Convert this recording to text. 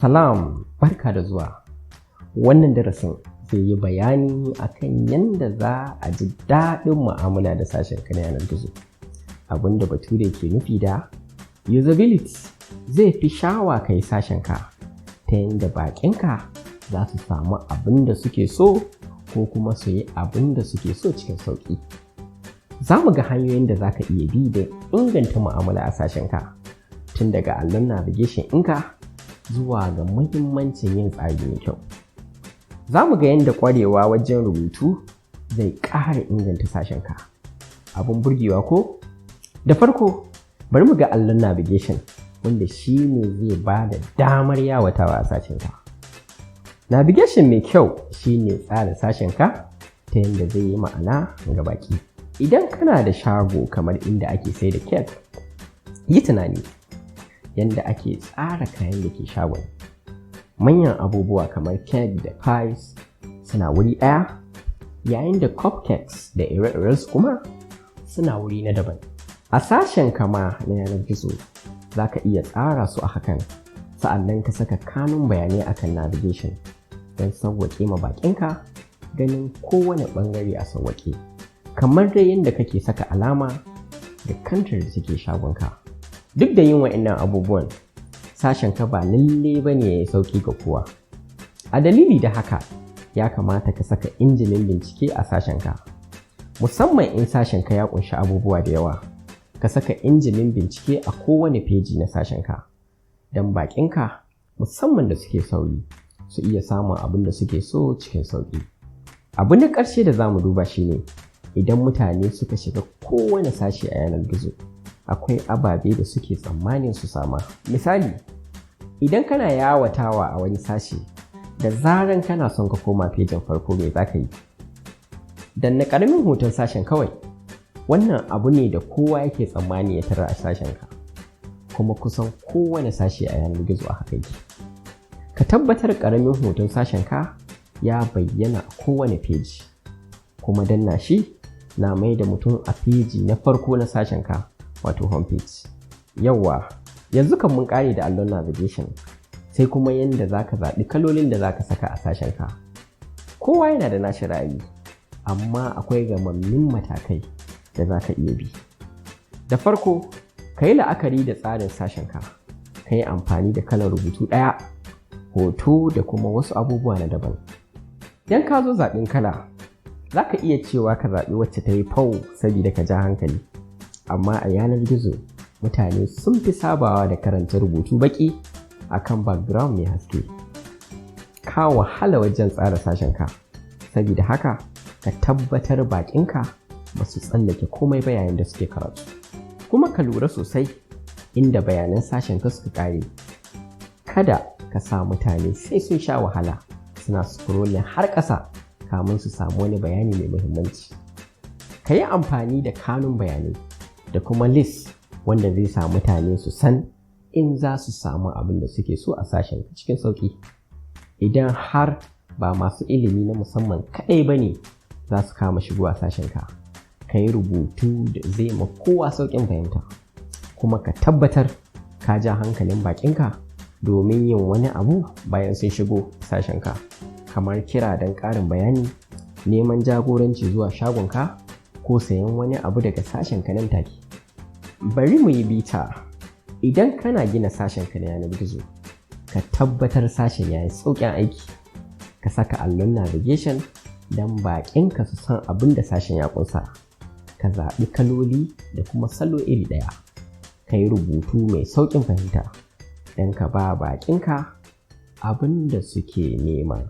Salam, barka da zuwa. Wannan darasin zai yi bayani akan yadda za a ji daɗin mu'amala da sashenka na yanar gizo. Abin da Bature ke nufi da usability, zai fi shawa ka yi sashenka ta yadda baƙinka za su samu abin da suke so ko kuma su yi abin da suke so cikin sauƙi. Za mu ga hanyoyin da za ka iya bi don inganta mu'amala a sashenka, tun daga allon navigation ɗinka zuwa ga muhimmancin yin tsari mai kyau. Za mu ga yadda ƙwarewa wajen rubutu zai ƙara inganta sashenka. Abin burgewa ko? Da farko, bari mu ga allon navigation, wanda shi ne zai ba da damar yawatawa a sashenka. Navigation mai kyau shi ne tsara sashenka ta yadda zai yi ma'ana ga baƙi. Idan kana da shago kamar inda ake sai da kek, yi tunani yadda ake tsara kayan da ke shagon. Manyan abubuwa kamar cake da pies suna wuri ɗaya, yayin da cupcakes da ire-irensu kuma suna wuri na daban. A sashen kama na yanar gizo, za ka iya tsara su a hakan, sa'annan ka saka kanun bayanai akan navigation don sauwaƙe ma baƙinka ganin kowane ɓangare a sauwaƙe. Kamar dai yadda kake saka alama da kantar da take shagonka. Duk da yin wa'innan abubuwan, sashenka ba lalle ba ne ya yi sauƙi ga kowa. A dalili da haka, ya kamata ka saka injimin bincike a sashenka. Musamman in sashenka ya ƙunshi abubuwa da yawa, ka saka injimin bincike a kowane feji na sashenka, don baƙinka, musamman da suke sauri, su iya samun abin da suke so cikin sauƙi. Abu na ƙarshe da za mu duba shine idan mutane suka shiga kowane sashe a yanar gizo, akwai ababe da suke tsammanin su sama. Misali, idan kana yawatawa a wani sashe, da zaran kana son ka koma fejin farko, me za ka yi? Danna ƙaramin hoton sashen kawai. Wannan abu ne da kowa yake tsammani ya tarar a sashenka, kuma kusan kowane sashe a yanar gizo a haka yake. Ka tabbatar ƙaramin hoton sashenka ya bayyana a kowane feji, kuma danna shi na mai da mutum a feji na farko na sashenka, wato homepage. Yawwa, yanzu kan mun ƙare da allon navigation, sai kuma yadda za ka zaɓi kalolin da za ka saka a sashenka. Kowa yana da nashi ra'ayi, amma akwai gamammin matakai da za ka iya bi. Da farko, ka yi la'akari da tsarin sashenka, ka yi amfani da kalar rubutu ɗaya, hoto da kuma wasu abubuwa na daban. Idan ka zo zaɓin kala, za ka iya cewa ka zaɓi wacce ta yi fau saboda ka ja hankali. Amma a yanar gizo, mutane sun fi sabawa da karanta rubutu baƙi akan background mai haske. Ka wahala wajen tsara sashenka, saboda haka ka tabbatar baƙinka ba su tsallake komai ba yayin da suke karatu. Kuma ka lura sosai inda bayanan sashenka suka ƙare. Kada ka sa mutane sai sun sha wahala suna scrolling har ƙasa kamun su samu wani bayani mai muhimmanci. Ka yi amfani da kanun bayanai da kuma list wanda zai sa mutane su san in za su samu abin da suke so a sashen cikin sauƙi. Idan har ba masu ilimi na musamman kaɗai ba ne za su kama shigo a sashenka, ka yi rubutu da zai ma kowa sauƙin fahimta. Kuma ka tabbatar ka ja hankalin baƙinka domin yin wani abu bayan sun shigo sashenka, kamar kira don ƙarin bayani, neman jagoranci zuwa shagonka, ko sayan wani abu daga sashenka nan take. Bari mu yi bita. Idan kana gina sashenka na yanar gizo, ka tabbatar sashen ya yi sauƙin aiki. Ka saka allon navigation don baƙinka su san abin da sashen ya ƙunsa. Ka zaɓi kaloli da kuma salo iri ɗaya. Ka yi rubutu mai sauƙin fahimta don ka ba baƙinka abin da suke nema.